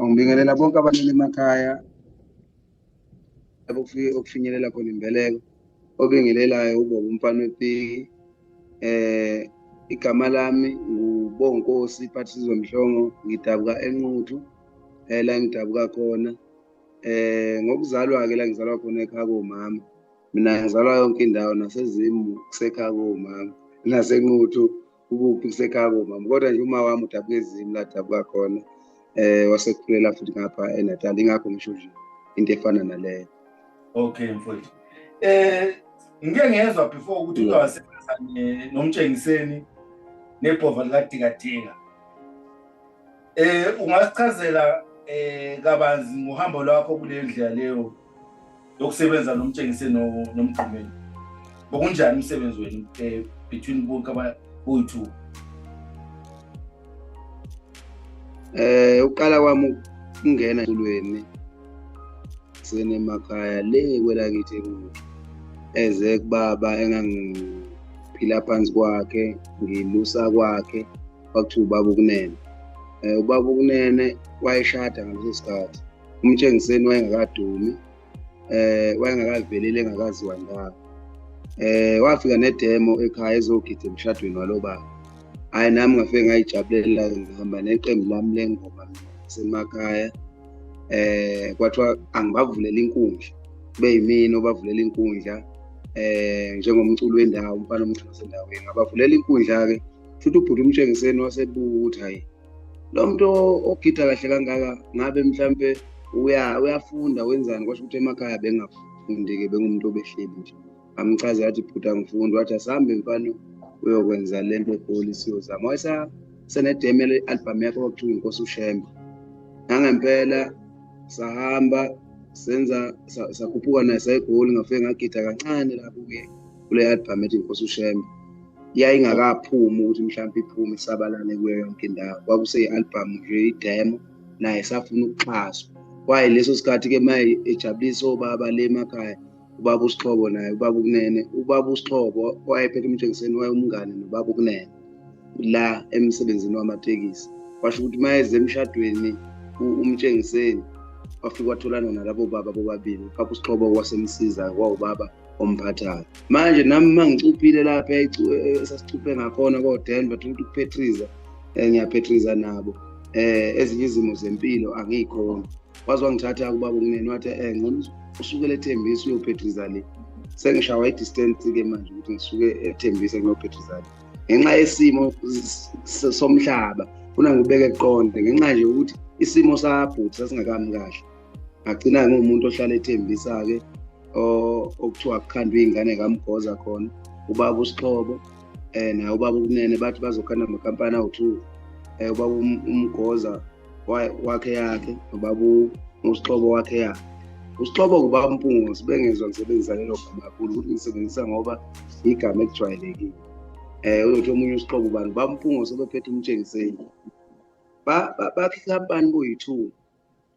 Ngibingelela bonke abanini emakhaya abokufike okufinyelela khona imbeleko. Obingelelayo uBobo umfana wepiki. Igama lami nguBonkosi Phathizwe Mhlongo, ngidabuka eNquthu, la ngidabuka khona. Ngokuzalwa-ke la ngizalwa khona ekhaya komama. Mina ngizalwa yonke indawo, naseZimu kusekhaya komama, naseNquthu ukuphi kusekhaya komama. Kodwa nje uma wami udabuka eZimu la dabuka khona, wasekhulela futhi ngapha eNatal, ingakho ngisho nje into efana naleyo. Okay mfowethu. Ngike ngezwa before ukuthi uke wasebenza noMtshengiseni nebhova likaDikadika. Ungasichazela kabanzi ngohambo lwakho kule ndlela leyo yokusebenza noMtshengiseni noMgqumeni? Bokunjani umsebenzi wenu between bonke abayi-two? Uqala kwami ukungena emculweni senemakhaya le kwelakithi eNquthu, eze kubaba engangiphila phansi kwakhe, ngilusa kwakhe, kwakuthiwa ubaba uKunene. Ubaba uKunene wayeshada ngaleso sikhathi, uMtshengiseni wayengakadumi, wayengakaveleli, engakaziwa ndawo. Wafika nedemo ekhaya ezogida emshadweni walo baba. Hhayi, nami ngafike ngayijabulela, ngihamba neqembu lami lengoma semakhaya. Kwathiwa angibavulele inkundla, kube yimina obavulela inkundla, njengomculo wendawo, umfana omncane wasendaweni. Ngabavulela inkundla-ke, futhi ubhuti uMtshengiseni wasebuka ukuthi hhayi, lo muntu ogida kahle kangaka ngabe mhlampe uyafunda wenzani, kwasho ukuthi emakhaya bengafundi-ke, bengumuntu obehleli nje. Ngamchazela wathi bhuti angifundi, wathi asihambe mfana uyokwenza le nto eGoli siyozama. Wayesenedemo le-album yakhe kwakuthiwa Inkosi uShembe. Nangempela sahamba senza sakhuphuka naye saye eGoli, ngafike ngagida kancane lapho-ke kule album ethi Inkosi uShembe. Yayingakaphumi ukuthi mhlawumbe iphume isabalale kuyo yonke indawo, kwakuseyi-album nje idemo, naye safuna ukuxhaswa. Kwaye leso sikhathi-ke maye ejabulisa obaba le emakhaya, ubaba uSixhobo naye, ubaba uKunene, ubaba uSixhobo wayephethe uMtshengiseni, wayewumngane nobaba uKunene la emsebenzini wamatekisi. Kwasho ukuthi uma eze emshadweni uMtshengiseni wafika watholana nalabo baba bobabili, ubaba uSixhobo wasemsiza kwawubaba omphathayo. Manje nami uma ngicuphile lapha esasicuphe ngakhona koDenver, thola ukuthi ukuphetriza, ngiyaphetriza nabo, ezinye izimo zempilo angiyikhona. Waze wangithatha kubaba uKunene wathi ngcono usukele eThembisa uyophetriza le. Sengishawa i-distance-ke manje ukuthi ngisuke eThembisa ngiyophetriza le. Ngenxa yesimo somhlaba, funa ngibeke kuqonde, ngenxa nje ukuthi isimo sabhuti sasingakami kahle. Ngagcina ngiwumuntu ohlala eThembisa-ke, okuthiwa kukhandwe iy'ngane kaMgoza khona, ubaba uSixhobo, naye ubaba uKunene, bathi bazokhanda amakhampani awu-2. Ubaba uMgoza wakhe yakhe, nobaba uSixhobo wakhe yakhe. USixhobo ubaba uMpungose, bengezwa ngisebenzisa lelo gama kakhulu, ukuthi ngisebenzisa ngoba igama elijwayelekile. Uyothi omunye uSixhobo ubani, ubaba uMpungose obephethe uMtshengiseni. Bakhe ikhampani boyi-2.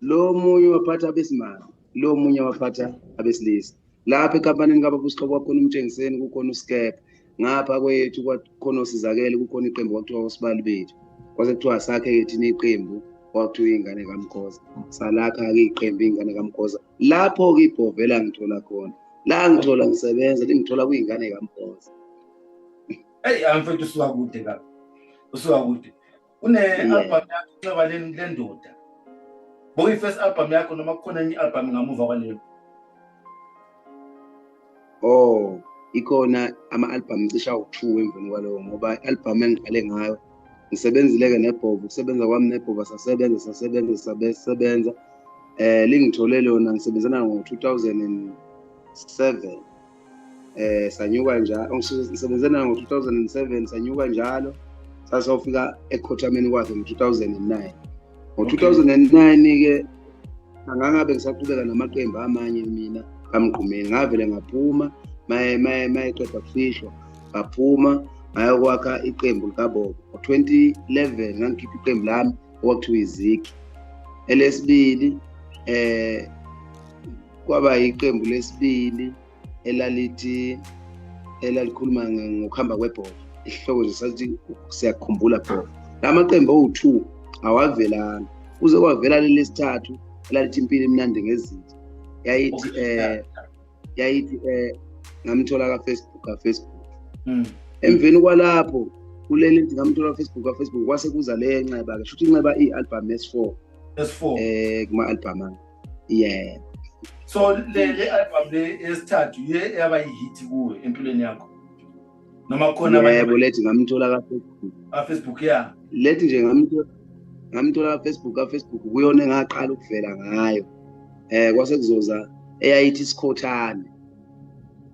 Lo munye waphatha abesimame, lo munye waphatha abesilisa. Lapha ekampanini kababa uSixhobo kwakhona uMtshengiseni, kukhona uSkepe. Ngapha kwethu kwakhona oSizakele, kukhona iqembu kwakuthiwa oSibali bethu. Kwase kuthiwa sakhe-ke thina iqembu kwakuthiwa iy'ngane kaMkhoza. Salakha-ke iqembu iy'ngane kaMkhoza. Lapho-ke ibhovela ngithola khona. La ngithola ngisebenza, lingithola kuy'ngane kaMkhoza. Eyi, mfethu usuka kude kabi. Usuka kude. Une-album yakho inxeba lendoda. Bokuyi-first album yakho noma kukhona enye i-album ngamuva kwaleyo? Oh, ikhona ama-album cishe awu-2 emveni kwalowo, ngoba i-album engiqale ngayo ngisebenzile-ke neBhobo, ukusebenza kwami neBhobo sasebenza, sasebenza, sabesebenza. Lingithole lona ngisebenzana ngo-2007. Sanyuka njalo, ngisebenzana ngo-2007, sanyuka njalo, sasofika ekhothameni kwakhe ngo-2009. Ngo-2009-ke angangabe ngisaqhubeka namaqembu amanye mina kaMgqumeni, ngavele ngaphuma, mayeqeda kufihlwa, ngaphuma ngayokwakha iqembu likaBobo. Ngo-2011 ngangikhipha iqembu lami okwakuthiwa iZigi. Elesibili kwaba iqembu lesibili elalithi elalikhuluma ngokuhamba kwebhola, isihloko nje sathi siyakukhumbula bhola. La maqembu awu-2 awavelanga. Kuze kwavela leli sithathu elalithi Impilo Imnandi Ngezinto. Yayithi yayithi ngamthola ka Facebook ka Facebook. Emveni kwalapho kuleli ngithi ngamthola Facebook ka Facebook kwase kuza le nxeba ke, shuthi inxeba i-album S4. S4. Kuma album ami. Yeah. So le album le yesithathu ye yaba yi-hit kuwe empilweni yakho. Noma khona abanye? Yebo, lethi ngamthola ka Facebook. Ka Facebook, yeah. Lethi nje ngamthola ka Facebook, ka Facebook kuyona engaqala ukuvela ngayo. Kwase kuzoza eyayithi Sikhothane.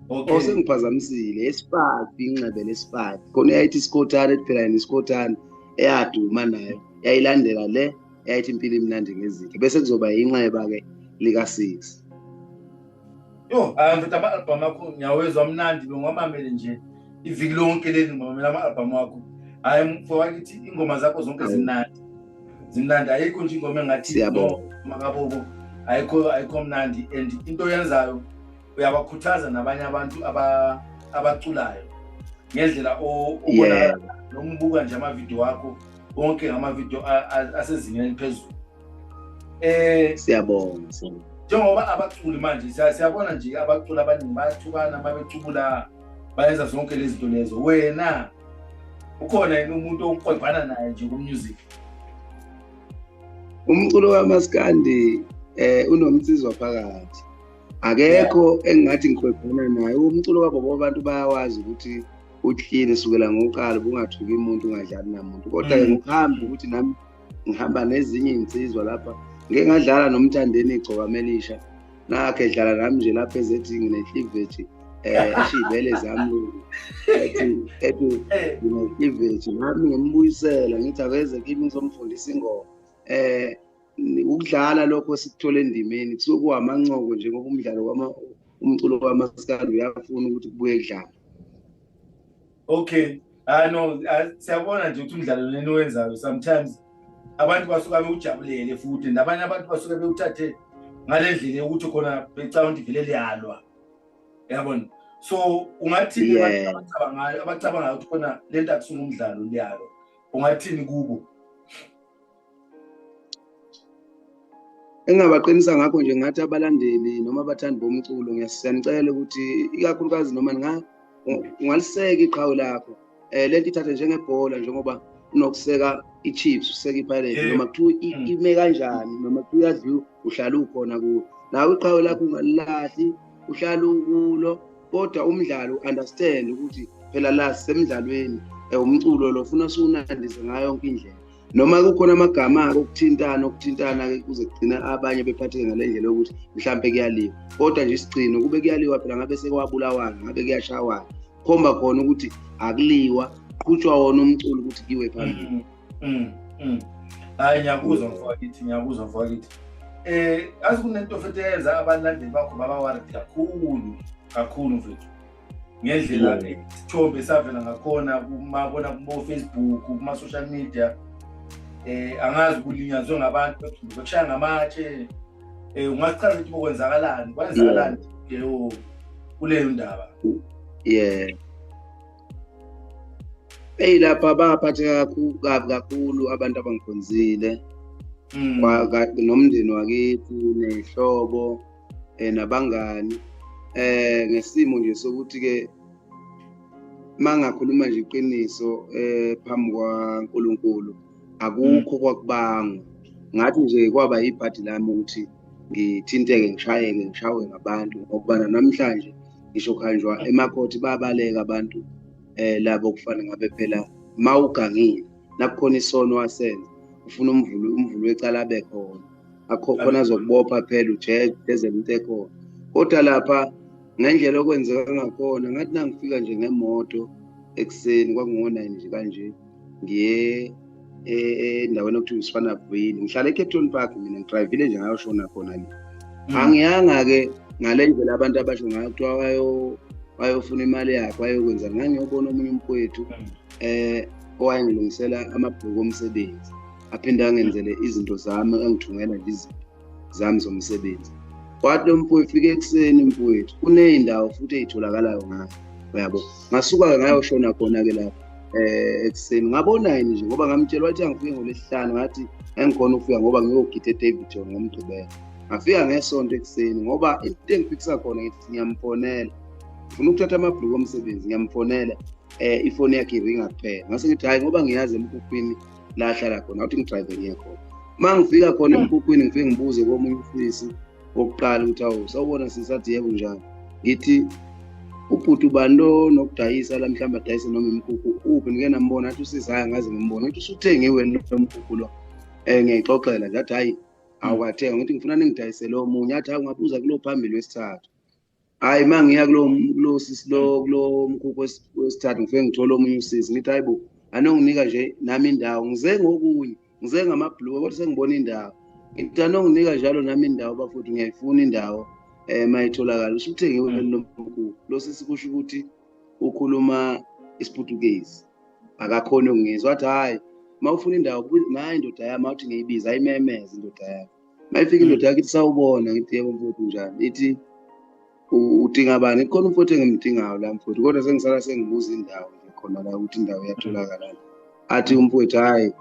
Okay. Osengiphazamisile esifaki inxebe lesifaki. Khona eyayithi Sikhothane, ethi phela yena iSikhothane eyaduma nayo. Yayilandela le eyayithi Impilo Imnandi Ngezinto. Bese kuzoba inxeba ke lika 6. Yo, hayi mfethu, ama-album akho ngiyawezwa mnandi, bengiwamamele nje iviki lonke leli, ngimamela ama-album akho. Hayi mfo wakithi, ingoma zakho zonke zimnandi. Zimnandi, ayikho nje ingoma engathi no makabobo ayikho mnandi. And into oyenzayo uyabakhuthaza nabanye abantu abaculayo ngendlela obonakala noma ubuka nje amavidiyo wakho wonke, amavidiyo asezingeni eliphezulu. Siyabonga. Njengoba abaculi manje siyabona nje abaculi abaningi bayathukana babecubula, bayenza zonke lezi zinto lezo, wena ukhona yini umuntu okwebhana naye nje ku-music? Umculo kaMaskandi unomsizwa phakathi. Akekho engingathi ngikhwebhana naye. Umculo wabo abantu bayawazi ukuthi uhlile sukela ngokuqala, bungathuki umuntu, ungadlali namuntu. Kodwa-ke ngokuhamba ukuthi nami ngihamba nezinye iy'nsizwa lapha, ngike ngadlala noMthandeni Igcokama Elisha, nakhe dlala nami nje lapha ezethi ngine-cleavage, esho iy'bele zami, ethi ngine-cleavage, nami ngimbuyisela ngithi akeze kimi ngizomfundisa ingoma. Ukudlala lokho sikuthola endimeni kusuke kuwamancoko nje, ngoba umdlalo umculo kaMaskandi uyafuna ukuthi kubuye kudlala. Okay, ah no, siyabona nje ukuthi umdlalo leni owenzayo sometimes abantu basuka bewujabulele, futhi nabanye abantu basuke bewuthathe ngale ndlela yokuthi khona becabanga ukuthi vele liyalwa, yabona? So ungathini abacabangayo ukuthi khona lento akusunga umdlalo, liyalwa, ungathini kubo? Engingabaqinisa ngakho nje, ngathi abalandeli noma abathandi bomculo, ngiyanicela ukuthi ikakhulukazi noma ungaliseka iqhawe lakho, lento ithathe njengebhola, njengoba unokuseka i-Chiefs, useka i-Pirates, noma kuthiwa ime kanjani, noma kuthiwa uyadliwa, uhlala ukhona kuwo. Nawe iqhawe lakho ungalilahli, uhlala ukulo, kodwa umdlalo understand ukuthi phela la sisemdlalweni, umculo lo ufuna siwunandise ngayo yonke indlela. Noma kukhona amagama-ke okuthintana-ke kuze kugcina abanye bephatheke ngale ndlela yokuthi mhlampe kuyaliwa, kodwa nje isigcino kube kuyaliwa phela ngabe sekwabulawana, ngabe kuyashawana, khomba khona ukuthi akuliwa, qhutshwa wona umculo ukuthi kuyiwe phambili. Hayi, ngiyakuzwa mfowethu, ngiyakuzwa mfowethu. Azi kunento futhi eyenza abalandeli bakho baba worried kakhulu kakhulu mfethu, ngendlela isithombe savela ngakhona kumabona kubo Facebook, kuma social media. Angazi kulinyazwe ngabantu bekushaya ngamatshe. Ungachaza ukuthi bokwenzakalani, kwenzakalani leyo kuleyo ndaba? Yeah. Hey, lapha baphatheka kakhulu kabi kakhulu abantu abangikhonzile. Nomndeni wakithi, nehlobo, nabangani, ngesimo nje sokuthi ke mangakhuluma nje iqiniso phambi kwaNkulunkulu, akukho kwakubangwa. Ngathi nje kwaba ibhadi lami ukuthi ngithinteke, ngishayeke, ngishawe ngabantu, ngokuba namhlanje ngisho kuhanjwa emakhothi babaleka abantu labo kufana ngabe phela mawugangile nakukhona isono wasenza, ufuna umvulo wecala abe khona, akho khona azokubopha phela, ujeze into ekhona. Kodwa lapha ngendlela okwenzeka ngakhona, ngathi nangifika nje ngemoto ekuseni, kwakungo-9 nje kanje, ngiye endaweni okuthiwa iSwanaville, ngihlala eCape Park mina, ngidrivile nje ngayoshona khona le. Angiyanga-ke ngale ndlela abantu abasho ngayo, kuthiwa wayofuna imali yakhe, wayokwenzani. Ngangiyobona omunye umfowethu owayengilungisela amabhuku omsebenzi, aphinde angenzele izinto zami, angithungela nje izinto zami zomsebenzi. Kwathi lo mfowethu fike ekuseni, mfowethu, kuney'ndawo futhi ey'tholakalayo ngayo, uyabo. Ngasuka-ke ngayoshona khona-ke lapho. Ekuseni ngabona yini nje ngoba ngamtshela wathi angifike ngoLwesihlanu, ngathi engikhona ukufika ngoba ngiyogida eDaveyton ngoMgqibelo. Ngafika ngeSonto ekuseni ngoba into engifikisa khona ngithi ngiyamfonela, ngifuna ukuthatha amabhuluku omsebenzi, ngiyamfonela ifoni yakhe iringa kuphela. Ngase ngithi hhayi ngoba ngiyazi emkhukhwini la ahlala khona, awuthi ngidrayive ngiye khona. Uma ngifika khona emkhukhwini ngifike ngibuze komunye usisi wokuqala ukuthi awu sawubona sisi, athi yebo njani, ngithi ubhuti ubani lo nokudayisa la, mhlawumbe adayise noma imkhukhu uphi, ngike nambona? Athi usisi hhayi angaze ngimbone. Ngithi usuthengiwe lo mkhukhu lo? Ngiyayixoxela nje, athi hhayi awukathenga. Ngithi ngifuna ningidayisele omunye, athi hhayi ungabuza kulo phambili wesithathu. Hhayi uma ngiya kulo sisi lo kulo mkhukhu wesithathu ngifike ngithole omunye usisi, ngithi hayi bo anonginika nje nami indawo, ngize ngokunye, ngize ngamabhuluku kodwa sengibona indawo. Ngithi anonginika njalo nami indawo bafowethu, ngiyayifuna indawo mayitholakala. Usuthengiwe lo mkhukhu lo sisi, kusho ukuthi ukhuluma isiPutukezi akakhoni ukungizwa. Wathi hhayi uma ufuna indawo nayi indoda yami, awuthi ngiyibiza, ayimemeze indoda yakhe. Mayifika indoda yakhe ithi sawubona, ngithi yebo mfowethu njani, ithi udinga bani? Khona umfowethu engimdingayo la mfowethu, kodwa sengisala sengibuza indawo nje khona la ukuthi indawo iyatholakala. Athi umfowethu hhayi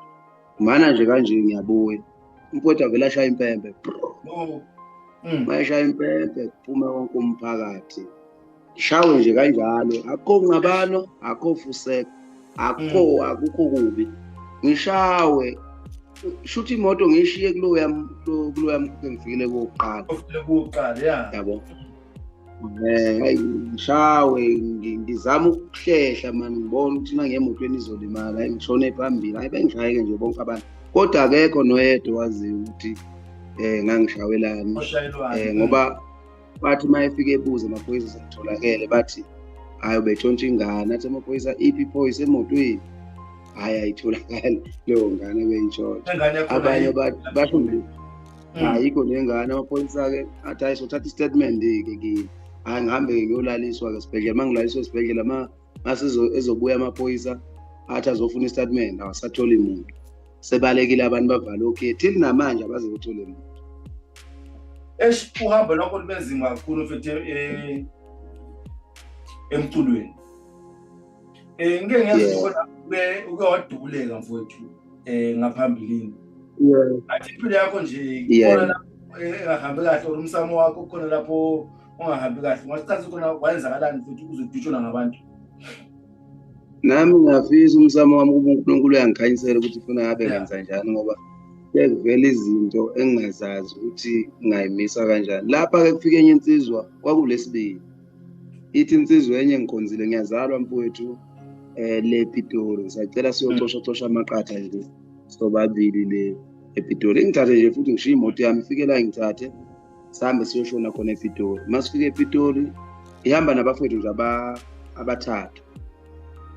mana nje kanje ngiyabuya. Umfowethu avele ashaya impempe, mayeshaya impempe kuphume wonke umphakathi, shawe nje kanjalo, akukho nqabano, akukho fuseko, akukho akukho kubi, ngishawe shuthi imoto ngiyishiye kuloya mkhukhu engifikile kokuqala. Kokuqala ya. Yabo. Hayi ngishawe ngizama ukuhlehla mani, ngibona ukuthi nange emotweni izolimala, hayi ngishone phambili, hayi bengishayeke nje bonke abantu. Kodwa akekho noyedwa owaziyo ukuthi ngangishawelani. Ngoba bathi uma efika ebuza amaphoyisa sengitholakele, bathi hayi ubetshontsha ingane. Athi amaphoyisa iphi iphoyisa emotweni? Hhayi ayitholakali leyo ngane beyintshontsha. Abanye basho ayikho nengane. Amaphoyisa-ke athi hayi sothatha isitatimende-ke kini. Hhayi ngihambe-ke ngiyolaliswa-ke esibhedlela. Uma ngilaliswa esibhedlela mase ezobuya amaphoyisa athi azofuna isitatimende, awasatholi muntu. Sebalekile abantu bavale okhiye till namanje abaze bethole muntu. Eish uhambo lwakho lube nzima kakhulu mfethu emculweni. Ngike ngezwa khona uke wadubuleka mfowethu ngaphambilini. Athi impilo yakho nje khona lapho engahambi kahle, or umsamo wakho khona lapho ungahambi kahle. Ungasichaza khona kwenzakalani futhi uzodutshulwa ngabantu? Nami ngiyafisa umsamo wami ukuba uNkulunkulu uyangikhanyisela ukuthi ufuna ngabe ngenza njani, ngoba sekuvela izinto engingazazi ukuthi ngingayimisa kanjani. Lapha-ke kufike enye insizwa kwakulesibili. Ithi insizwa enye ngikhonzile ngiyazalwa mfowethu le Pitori, ngisacela siyocosha cosha amaqatha nje sobabili le ePitori. Ngithathe nje futhi ngishiye imoto yami ifike la ngithathe sihambe siyoshona khona ePitori. Masifike ePitori ihamba nabafowethu nje abathathu,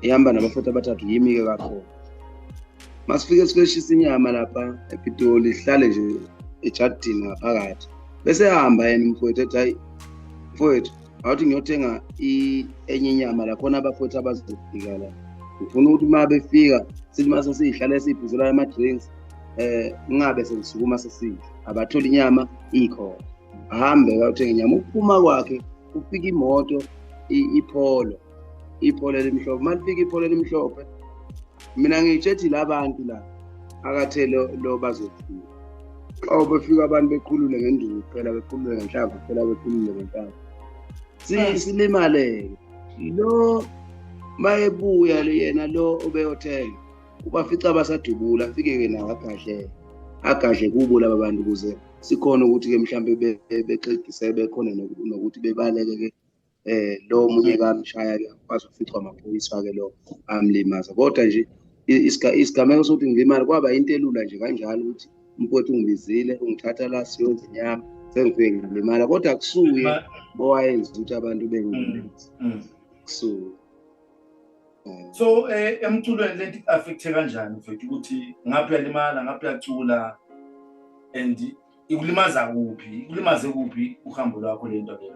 ihamba nabafowethu abathathu, yimi-ke kakhona. Masifike sifeshisa inyama lapha ePitori, sihlale nje ejardini ngaphakathi, bese ehamba yena umfowethu ethi hayi mfowethu awuthi ngiyothenga enye inyama la khona abafowethu abazofika la, ngifuna ukuthi uma befika sithi mase siyihlale siyiphuzela ama-drinks ngingabe sengisukuma sesidla, abatholi inyama ikhona. Ahambe kayothenga inyama. Ukuphuma kwakhe kufika imoto iPolo, iPolo elimhlophe. Uma lifika iPolo elimhlophe mina ngiyitshethi la bantu la akathe lo bazofika. Xa befika abantu bekhulule ngenduku kuphela, bekhulule ngenhlamvu kuphela, bekhulule ngenhlamvu. Silimale lo mayebuya yena lo obeyothenga ubafica basadubula, afike-ke nawo agadle agadle kubo laba bantu ukuze sikhona ukuthi-ke mhlampe bexegise bekhona nokuthi bebaleke-ke lo omunye kamshaya-ke wazoficwa amaphoyisa-ke lo amlimaza. Kodwa nje isigameko sokuthi ngilimale kwaba into elula nje kanjalo ukuthi umfowethu ungibizile ungithatha la siyodla inyama sengifike ngilimala, kodwa kusuye owayenza ukuthi abantu bengilimaze, kusuye. So emculweni lento i-affecte kanjani mfethu ukuthi ngapha uyalimala ngapha uyacula, and ikulimaza kuphi, ikulimaze kuphi uhambo lwakho lento leyo?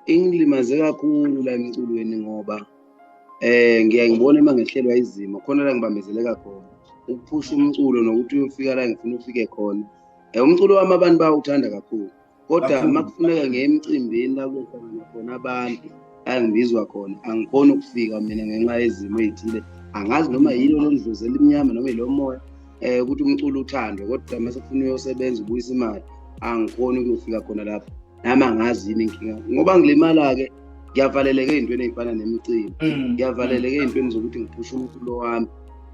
Ingilimaze kakhulu la emculweni ngoba ngiyaye ngibone uma ngehlelwa izimo khona la ngibambezeleka khona ukuphusha umculo nokuthi uyofika la ngifuna ufike khona. Umculo wami abantu bayawuthanda kakhulu, kodwa uma kufuneka ngiye emcimbini la kuyohlangana khona abantu Angibizwa khona, angikhoni ukufika mina ngenxa yezimo ey'thile. Angazi noma yilo lolu dlozi elimnyama noma yilo moya ukuthi umculo uthandwe, kodwa mase kufuna uyosebenza ubuyisa imali, angikhoni ukuyofika khona lapho. Nami angazi yini inkinga, ngoba ngilimala-ke ngiyavaleleka ey'ntweni ey'fana nemicimbi, ngiyavaleleka ey'ntweni zokuthi ngiphushe umculo wami.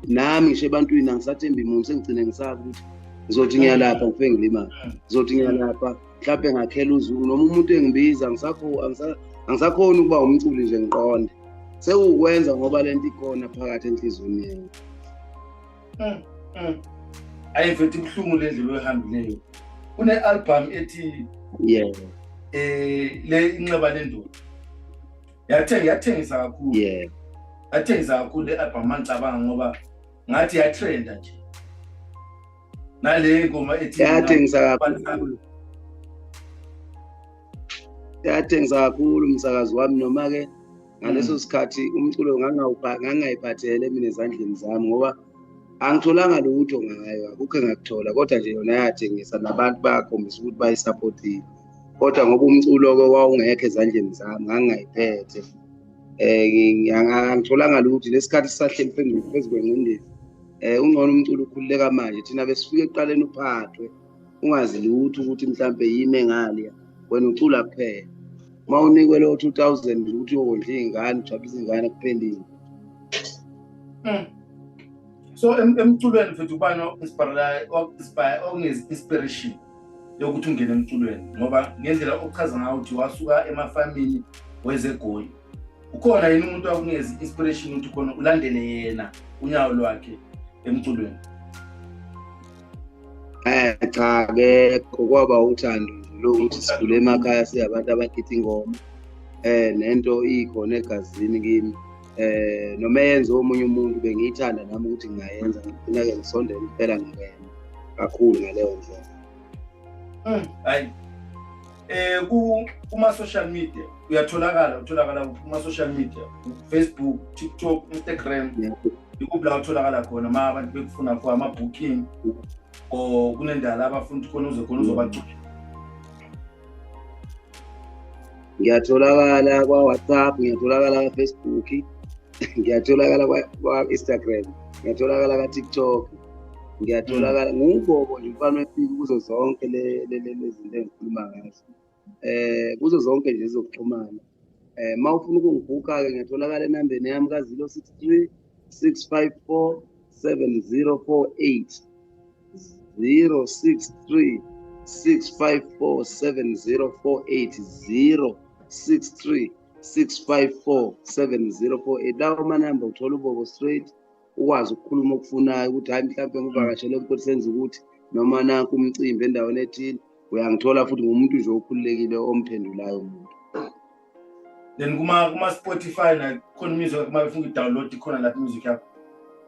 Nami ngisho ebantwini angisathembi muntu, sengigcine ngisaba ukuthi ngizothi ngiyalapha ngifike ngilimale, ngizothi ngiyalapha mhlawumbe ngakhela uzungu, noma umuntu engibiza angisakhoni ukuba umculi nje ngiqonde. Sewukwenza ngoba lento ikhona phakathi enhliziyweni yami. Ayi mfethu, ibuhlungu le ndlela oyihambileyo. Kune-album ethi le Inxeba Lendoda. Yathengisa kakhulu. Yathengisa kakhulu le album, mangicabanga, ngoba ngathi yatrenda nje. Nale ngoma ethi Yathengisa kakhulu. Yathengisa kakhulu umsakazi wami, noma-ke ngaleso sikhathi umculo ngangayiphathele mina ezandleni zami, ngoba angitholanga lutho ngayo, akukho engakuthola, kodwa nje yona yathengisa nabantu bayakhombisa ukuthi bayisapotile. Kodwa ngoba umculo-ke wawungekho ezandleni zami, ngangingayiphethe, angitholanga lutho. Lesikhathi sisahleli phezu kwengcindezi, ungcono umculo ukhululeka manje. Thina besifike ekuqaleni uphathwe ungazi lutho ukuthi mhlampe yimi engaliya, wena ucula kuphela. Uma unikwe lo 2000 ukuthi uyokondla iy'ngane, ujabulise iy'ngane, kuphelile. So emculweni mfethu, ubani okunge-inspiration yokuthi ungene emculweni? Ngoba ngendlela ochaza ngayo ukuthi wasuka emafamini wezegoli, ukhona yini umuntu wakunikeza inspiration ukuthi khona ulandele yena unyawo lwakhe emculweni? Cha, akekho. Kwaba uthando nje lokuthi sikhule emakhaya singabantu abagida ingoma, nento ikhona egazini kimi. Noma eyenza omunye umuntu bengiyithanda nami ukuthi ngingayenza, ngigcina-ke ngisondela impela ngingena kakhulu ngaleyo ndlela. Hayi, kuma social media uyatholakala, utholakala kuma social media, Facebook, TikTok, Instagram, ikuphi la utholakala khona ma abantu bekufuna for ama booking or kunendala abafuna ukuthi khona uze khona uzobacula? Ngiyatholakala kwa-WhatsApp, ngiyatholakala kwa-Facebook, ngiyatholakala kwa-Instagram, ngiyatholakala ka-TikTok, ngiyatholakala nguBobo nje umfana wefika kuzo zonke le zinto engikhuluma ngazo, kuzo zonke nje ezokuxhumana. Ma ufuna ukungibhukha-ke, ngiyatholakala enambeni yami ka-063 654 7048, 063 654 7048, 063 654 7048. Lawo manamba uthola uBobo straight, ukwazi ukukhuluma okufunayo ukuthi hayi, mhlawumbe ngivakashele ukuthi senze ukuthi noma nanku umcimbi endaweni ethile, uyangithola futhi ngumuntu nje okhululekile omphendulayo umuntu. Then kuma Spotify na khona music, kuma befuna uku-download khona lapha music yakho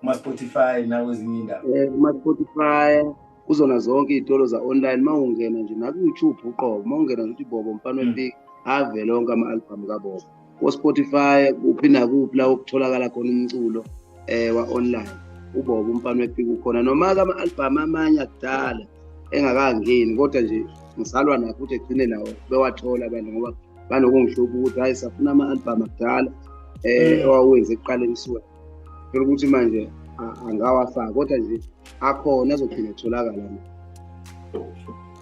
kuma Spotify nakwezinye indawo? Kuma Spotify, kuzona zonke iy'tolo za-online. Uma ungena nje naku-YouTube uqobo, uma ungena nje uthi Bobo Mfana Wefika, avele onke ama-album kaBobo ko-Spotify, kuphi nakuphi la okutholakala khona umculo wa-online, uBobo Umfana Wefika ukhona. Noma-ke ama-album amanye akudala engakangeni, kodwa nje ngisalwa nakho ukuthi egcine nawo bewathola abantu, ngoba banokungihlupha ukuthi hayi, safuna ama-album akudala owawenze ekuqaleni suka. Thola ukuthi manje angawafaka, kodwa nje akhona, azogcina etholakala.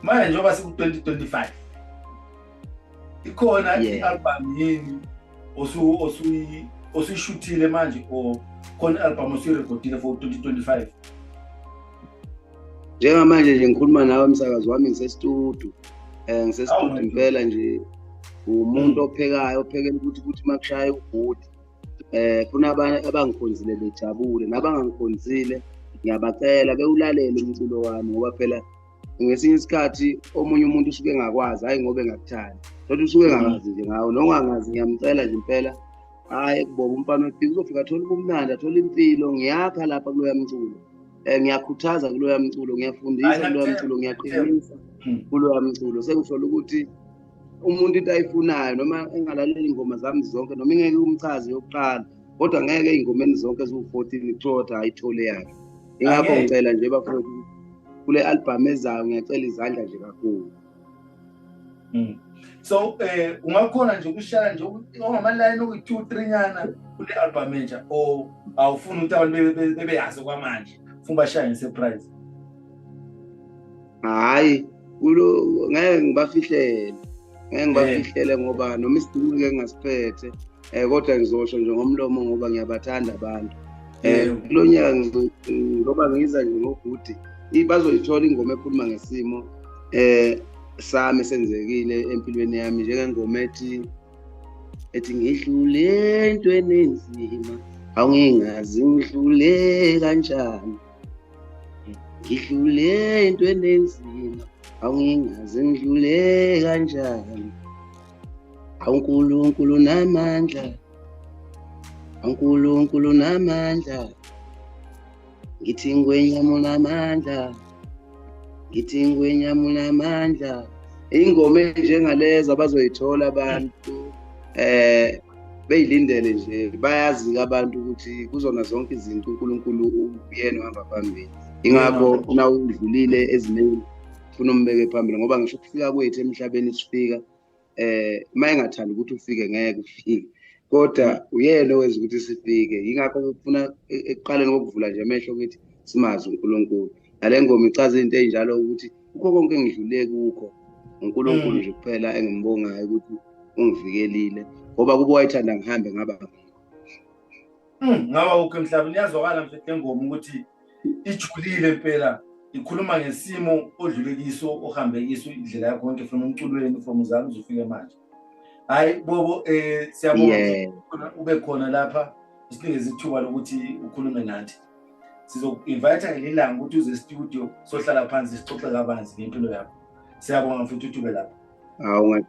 Manje njengoba siku-2025, ikhona i-album yini osuyishuthile manje, or khona i-album osuyirekhodile for 2025? Njengamanje nje ngikhuluma nawe umsakazi wami, ngisestudio, ngisestudio impela nje. Umuntu ophekayo, ophekela ukuthi makushaya ubhudi, funa abangikhonzile bejabule, nabangangikhonzile ngiyabacela bewulalele umculo wami, ngoba phela ngesinye isikhathi omunye umuntu usuke engakwazi, hayi ngoba engakuthandi, kodwa usuke engangazi nje ngawo. Nongangazi ngiyamcela nje impela, hhayi, kuBobo Umfana Wefika uzofika athole ubumnandi, athole impilo. Ngiyakha lapha kuloya mculo, ngiyakhuthaza kuloya mculo, ngiyafundisa kuloya mculo, ngiyaqinisa kuloya mculo. Sengisho ukuthi umuntu into ayifunayo, noma engalaleli ingoma zami zonke, noma ingeke umchaze yokuqala, kodwa ngeke ey'ngomeni zonke eziwu-14 kuthiwa ukuthi ayithole yakhe. Ingakho ngicela nje bafowethu, kule album ezayo ngiyacela izandla nje kakhulu. So ungakhona nje ukushaya nje ongamalayini okuyi-2 3 nyana kule album entsha, or awufuni ukuthi abantu bebeyazi kwamanje, ufuna bashaye nge-surprise? Hhayi, kulo ngeke ngibafihlele, ngeke ngibafihlele ngoba noma isidingo ngeke ngasiphethe, kodwa ngizosho nje ngomlomo ngoba ngiyabathanda abantu. Kulo nyaka ngoba ngiza nje ngobhuti, bazoyithola ingoma ekhuluma ngesimo sami esenzekile empilweni yami, njengengoma ethi ngidlule entweni enzima, awungingazi ngidlule kanjani, ngidlule entweni enzima, awungingazi ngidlule kanjani, awuNkulunkulu namandla, awuNkulunkulu namandla, ngithi ngwenyama unamandla, ngithi ngwenyama unamandla. Ingoma enjengalezo abazoyithola abantu beyilindele nje, bayazi abantu ukuthi kuzona zonke izinto uNkulunkulu uyena ohamba phambili. Ingakho na udlulile ezimeni ufuna umbeke phambili, ngoba ngisho ukufika kwethu emhlabeni sifika uma engathandi ukuthi ufike ngeke ufike, kodwa uyena owenza ukuthi sifike. Yingakho kufuna ekuqaleni kokuvula nje amehlo ukuthi simazi uNkulunkulu. Nale ngoma ichaza into ey'njalo ukuthi kukho konke engidlule kukho, uNkulunkulu nje kuphela engimbongayo ukuthi ungivikelile, ngoba kuba wayethanda ngihambe ngaba ngaba ukho emhlabeni. Iyazwakala mfethu lengoma ukuthi ijulile impela, ikhuluma ngesimo odlule kiso, ohambe kiso, indlela yakho yonke from emculweni, from uzalo uzofika manje. Hayi Bobo, siyabonga ube khona lapha, usinikeze ithuba lokuthi ukhulume nathi. Sizoku-invite ngelinye ilanga ukuthi uze e-studio, sohlala phansi sixoxe kabanzi ngempilo yakho. Siyabonga futhi ukuthi ube lapha. Hawu,